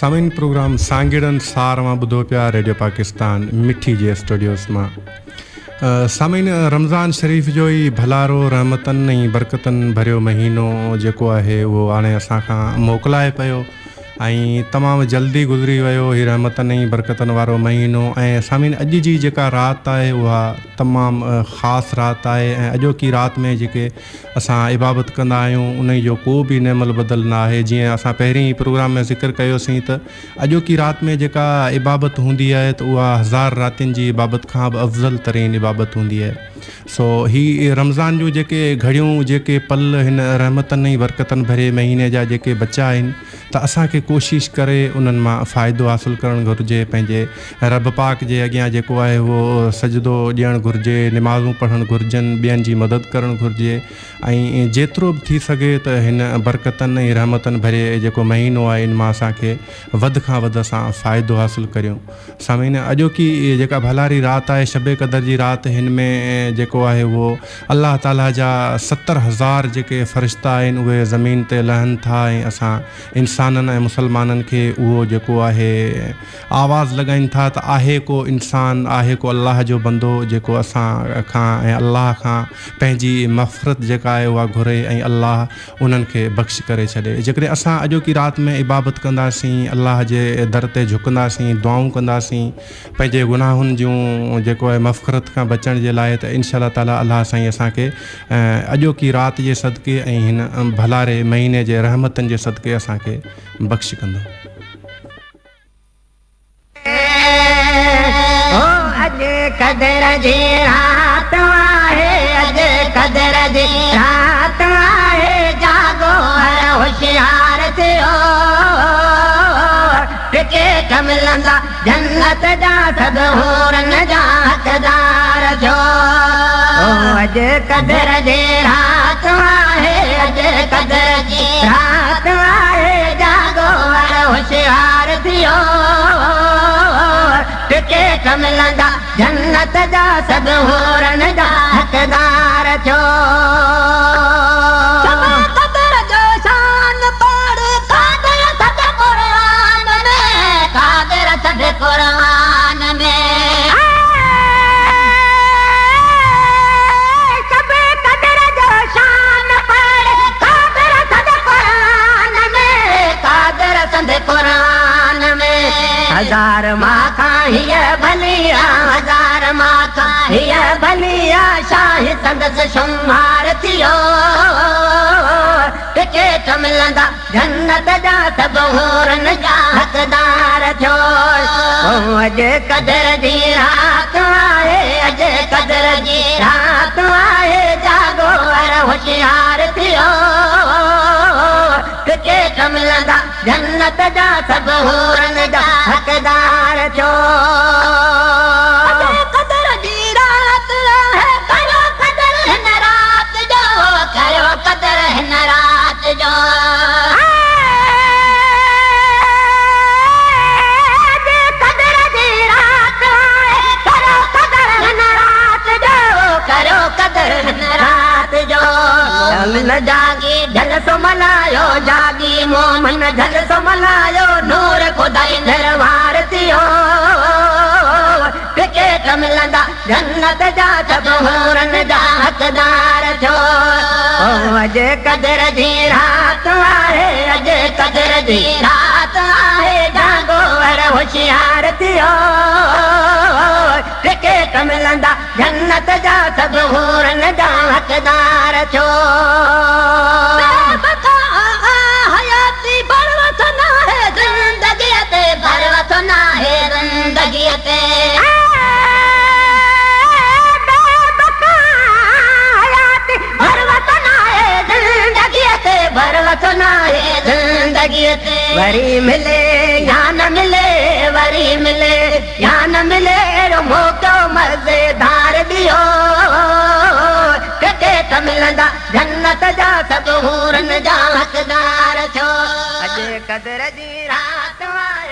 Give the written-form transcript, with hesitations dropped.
سامعين پروگرام سانگيڙن سار اوهان ٻڌو پيا ريڊيو پاڪستان مٺي جي اسٽوڊيوز مان. سامعين رمضان شريف جو ئي ڀلارو رحمتن ۽ برڪتن ڀريو مهينو جيڪو آهي اهو هاڻي اسان کان موڪلائي پيو ۽ تمام جلدي گذري ويو هي رحمتن ۽ برڪتن وارو مهينو ۽ سامعين اڄ جي جيڪا رات آهي اها تمام خاص رات آهي ۽ اڄوڪي رات ۾ جيڪي اسان عبادت ڪندا آهيون انهي جو ڪو به نعم البدل نه آهي جيئن اسان پهرين ئي پروگرام ۾ ذڪر ڪيوسين ته اڄوڪي رات ۾ جيڪا عبادت هوندي آهي ته اها هزار راتين جي عبادت کان به افضل ترين عبادت هوندي آهي سو هي رمضان جون جيڪي گهڙيون جيڪي پل هن رحمتن ۽ برڪتن ڀري مهيني جا جيڪي بچا آهن ته اسان کي ڪوشش ڪري انهن مان فائدو حاصل ڪرڻ گهرجي پنهنجي رب پاڪ جي اڳيان جيڪو آهي اهو سجدو ڏيڻ گهرجي نمازون پڙهڻ گهرجن ٻين جي مدد ڪرڻ گهرجي ۽ جيترو به ٿي سگهي ته هن برڪتن ۽ رحمتن ڀري جيڪو مهينو آهي ان مان اسان کي وڌ کان وڌ اسان فائدو حاصل ڪريون. سامعين اڄوڪي جيڪا ڀلاري رات آهي شب قدر جي رات هن ۾ جيڪو آهي اهو الله تعالي جا 70,000 جيڪي فرشتا آهن اهي زمين تي لهن ٿا ۽ اسان انسانن ۽ مسلمانن کي اهو جيڪو آهي آواز لڳائين ٿا ته آهي ڪو انسان آهي ڪو الله جو بندو جيڪو اسان کان ۽ الله کان پنهنجي مغفرت جيڪا آهي اها گهري ۽ الله انهن کي بخش ڪري ڇڏي. جيڪڏهن اسان اڄوڪي رات ۾ عبادت ڪنداسين، الله جي در تي جهڪنداسين، دعائون ڪنداسين، پنهنجي گناهن جون جيڪو آهي مغفرت کان بچڻ جي لاء ته انشاء الله تعالي الله سائين اسان کي اڄوڪي رات جي صدقي ۽ هن ڀلاري مهيني جي رحمتن جي صدقي اسان کي بخش ڪندو. او اڄ قدر جي رات آهي اڄ قدر جي رات آهي جاڳو هر هوشيار ٿيو ٽڪيٽ ملندا جنت جا سڀ حورن جا حقدار ٿيو او اڄ قدر جي رات آهي اڄ قدر جي رات آهي جاڳو هر هوشيار ٿيو ٽڪيٽ ملندا جنت جا سڀ حورن جا حقدار ٿيو. شب قدر جو شان پڙهه قادر سڏ قرآن ۾ قادر سڏ قرآن ۾. شب قدر جو شان پڙهه قادر سڏ قرآن ۾ قادر سڏ قرآن ۾. هزار مان کان هيء ڀلي آ هزار مان کان هيء ڀلي آ شاهه سندس شمار ٿيو ٽڪيٽ ملندا جنت جا سڀ حورن جا حقدار ٿيو اڄ قدر جي رات آهي اڄ قدر جي رات آهي جاڳو هر هوشيار ٿيو ٽڪيٽ ملندا جنت جا سڀ حورن جا حقدار ٿيو. اڄ قدر جي رات آهي ڪريو قدر هن رات جو ڪريو قدر هن رات جو. اڄ قدر جي رات آهي ڪريو قدر هن رات جو ڪريو قدر هن رات جو. مومن جاڳي جلسو ملهايو جاڳي مومن جلسو ملهايو نور خدائي نروار ٿيو ٽڪيٽ ملندا جنت جا سڀ حورن جا حقدار ٿيو اڄ قدر جي رات آهي اڄ قدر جي رات آهي جاڳو هر هوشيار ٿيو ٽڪيٽ ملندا جنت جا سڀ حورن جا حقدار ٿيو. بي بقا حياتي ڀروسو ناهي زندگيء تي ڀروسو ناهي زندگيء تي. بي بقا حياتي ڀروسو ناهي زندگيء تي ڀروسو ناهي زندگيء تي. وري ملي يا نه ملي وري ملي يا نه ملي اهڙو موقعو مزيدار ٻيو ٽڪيٽ ملندا جنت جا سڀ حورن جا حقدار ٿيو اڄ قدر جي رات آهي.